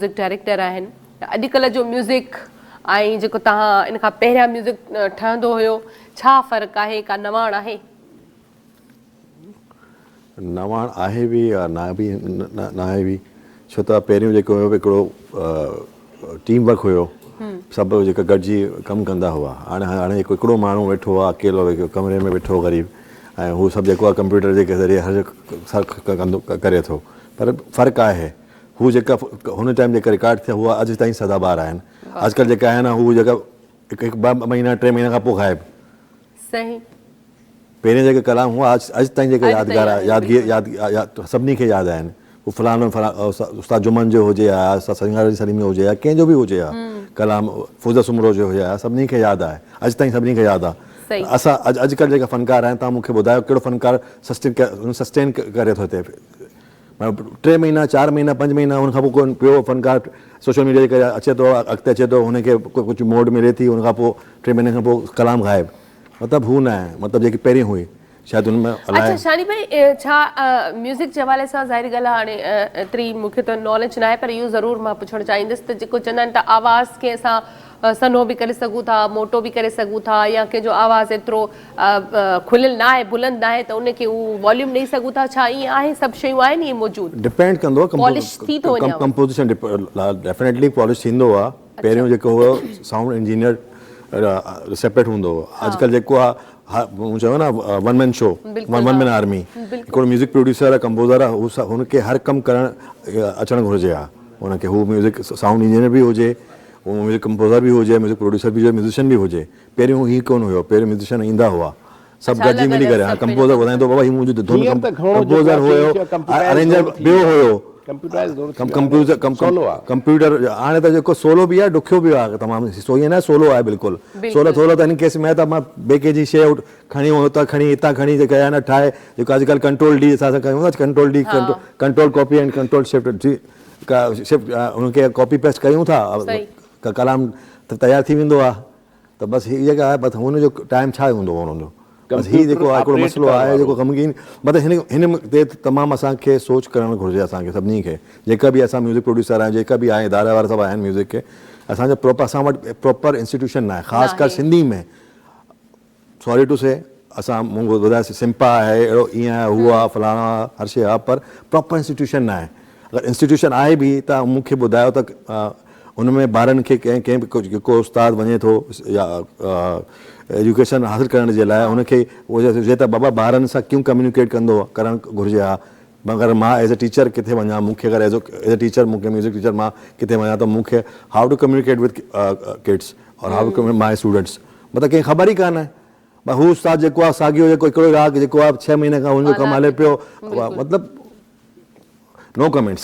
Music director آهن ته اڄڪلهه جو ميوزڪ ۽ جيڪو توهان ان کان پهريان ميوزڪ ٺهندو هيو ڇا فرق آهي ڪا نواڻ آهي؟ نواڻ آهي به يا نه به ناهي به ڇو ته پهريون جيڪو هيو هڪڙو ٽيم ورڪ هيو سڀ جيڪا گڏجي ڪم ڪندا هئا هاڻي هاڻي جيڪو هڪڙو ماڻهو ويٺو آهي اڪيلو ڪمري ۾ ويٺو غريب ۽ هو سڀ جيڪو آهي ڪمپيوٽر جي ذريعي هر ڪندو ڪري ٿو پر فرق آهي هو جيڪا هن ٽائيم جيڪا رڪارڊ ٿيا هئا اڄ تائين سدا بهار آهن اڄڪلهه جيڪا آهن هو جيڪا هڪ هڪ ٻه مهينا ٽي مهينا کان پوء غائب. صحيح. پهرين جيڪا ڪلام هئا اڄ اڄ تائين جيڪا يادگار يادگير ياد سڀني کي ياد آهن هو فلاڻو فلاڻو استاد جمن جو هجي يا استاد سنگار علي سليم جو هجي يا ڪنهن جو به هجي ها ڪلام فوزيه سومرو جو هجي ها سڀني کي ياد آهي اڄ تائين سڀني کي ياد آهي اسان اڄ اڄڪلهه جيڪا فنڪار آهن توهان مون کي ٻڌايو ڪهڙو فنڪار سسٽين سسٽين ڪري ٿو هتي معنيٰ ٽي مهينا چار مهينا پنج مهينا ان کان پوء ڪو ٻيو فنڪار سوشل ميڊيا جي ڪري اچي ٿو اڳتي اچي ٿو هن کي ڪجهه موڊ ملي ٿي ان کان پوء ٽي مهينن کان پوء ڪلام غائب مطلب هو نه آهي مطلب جيڪي پهرين هئي شايد ان ۾ الائي اڇا شاني ڀائي ڇا ميوزڪ جي حوالي سان ظاهري ڳالهه آهي هاڻي ايتري مون کي ته ناليج ناهي پر اهو ضرور مان پڇڻ چاهيندس ته جيڪو چوندا آهن ته آواز کي اسان سنهو به ڪري سگهون ٿا موٽو به ڪري سگهون ٿا يا ڪنهن جو آواز ايترو کليل ناهي بلند ناهي ته ان کي هو واليوم ڏئي سگهون ٿا ڇا ائين آهي سڀ شيون آهن ائين موجود ڊپينڊ ڪندو آهي پالش ٿي ٿو وڃي ڪمپوزيشن ڊيفينيٽلي پالش ٿيندو آهي پهريون جيڪو هو سائونڊ انجنيئر سيپريٽ هوندو هو اڄڪلهه جيڪو آهي مون چيو نه one man show one man army هڪڙو ميوزڪ پروڊيوسر آهي ڪمپوزر آهي هو هن کي هر ڪم ڪرڻ اچڻ گهرجي ها هن کي هو ميوزڪ سائونڊ انجنيئر به هجي هو ميوزڪ ڪمپوزر به هجي ميوزڪ پروڊيوسر به هجي ميوزيشن به هجي پهريون هي ڪونه هيو پهريون ميوزيشن ايندا هئا سڀ گڏجي ملي ڪري هاڻي ڪمپوزر ٻڌائيندو بابا هي منهنجو ڌن ڪمپوزر هيو ارينجر ٻيو هيو ڪمپيوٽر هاڻي ته جيڪو سولو به آهي ڏکيو به آهي تمام سو ائين نه سولو آهي بلڪل سولو سولو ته هن ڪيس ۾ ته مان ٻئي ڪنهن جي شيء کڻي هتان کڻي هتان کڻي جيڪا آهي نه ٺاهي جيڪو اڄڪلهه ڪنٽرول ڊي اسان ڪيون ٿا control D control copy and control shift shift ان کي ڪاپي پيسٽ ڪيون ٿا ڪلام ته تيار ٿي ويندو آهي ته بس هي جيڪا آهي بس هن جو ٽائيم ڇا هوندو هو هن جو بس هي جيڪو آهي هڪڙو مسئلو آهي جيڪو غمگين مطلب هن هن تي تمام اسان کي سوچ ڪرڻ گهرجي اسان کي سڀني کي جيڪا به اسان ميوزڪ پروڊيوسر آهيون جيڪا به آهن ادارا وارا سڀ آهن ميوزڪ کي اسان جو پراپر اسان وٽ پراپر انسٽيٽيوشن نه آهي خاص ڪر سنڌي ۾ سوري ٽو سي اسان مون ٻڌايو سمپا آهي اهڙو ائين آهي هو آهي فلاڻو آهي هر شي آهي پر پراپر انسٽيٽيوشن نه آهي اگر انسٽيٽيوشن آهي به ته مون کي ٻڌايو ته ان ۾ ٻارن کي ڪنهن ڪنهن به ڪو استاد وڃي ٿو يا ايجوڪيشن حاصل ڪرڻ جي لاء ان کي هجي ته بابا ٻارن سان ڪيون ڪميونيڪيٽ ڪندو ڪرڻ گهرجي ها اگر مان ايز اي ٽيچر ڪٿي وڃان مون کي اگر ايز اي ٽيچر مون کي ميوزڪ ٽيچر مان ڪٿي وڃان ته مون کي how to communicate with kids اور how to my students مطلب ڪنهن کي خبر ئي ڪانه بس هو استاد جيڪو آهي ساڳيو جيڪو هڪڙو راڳ جيڪو آهي ڇهه مهيني کان هن جو ڪم هلي پيو مطلب نو ڪمينٽس.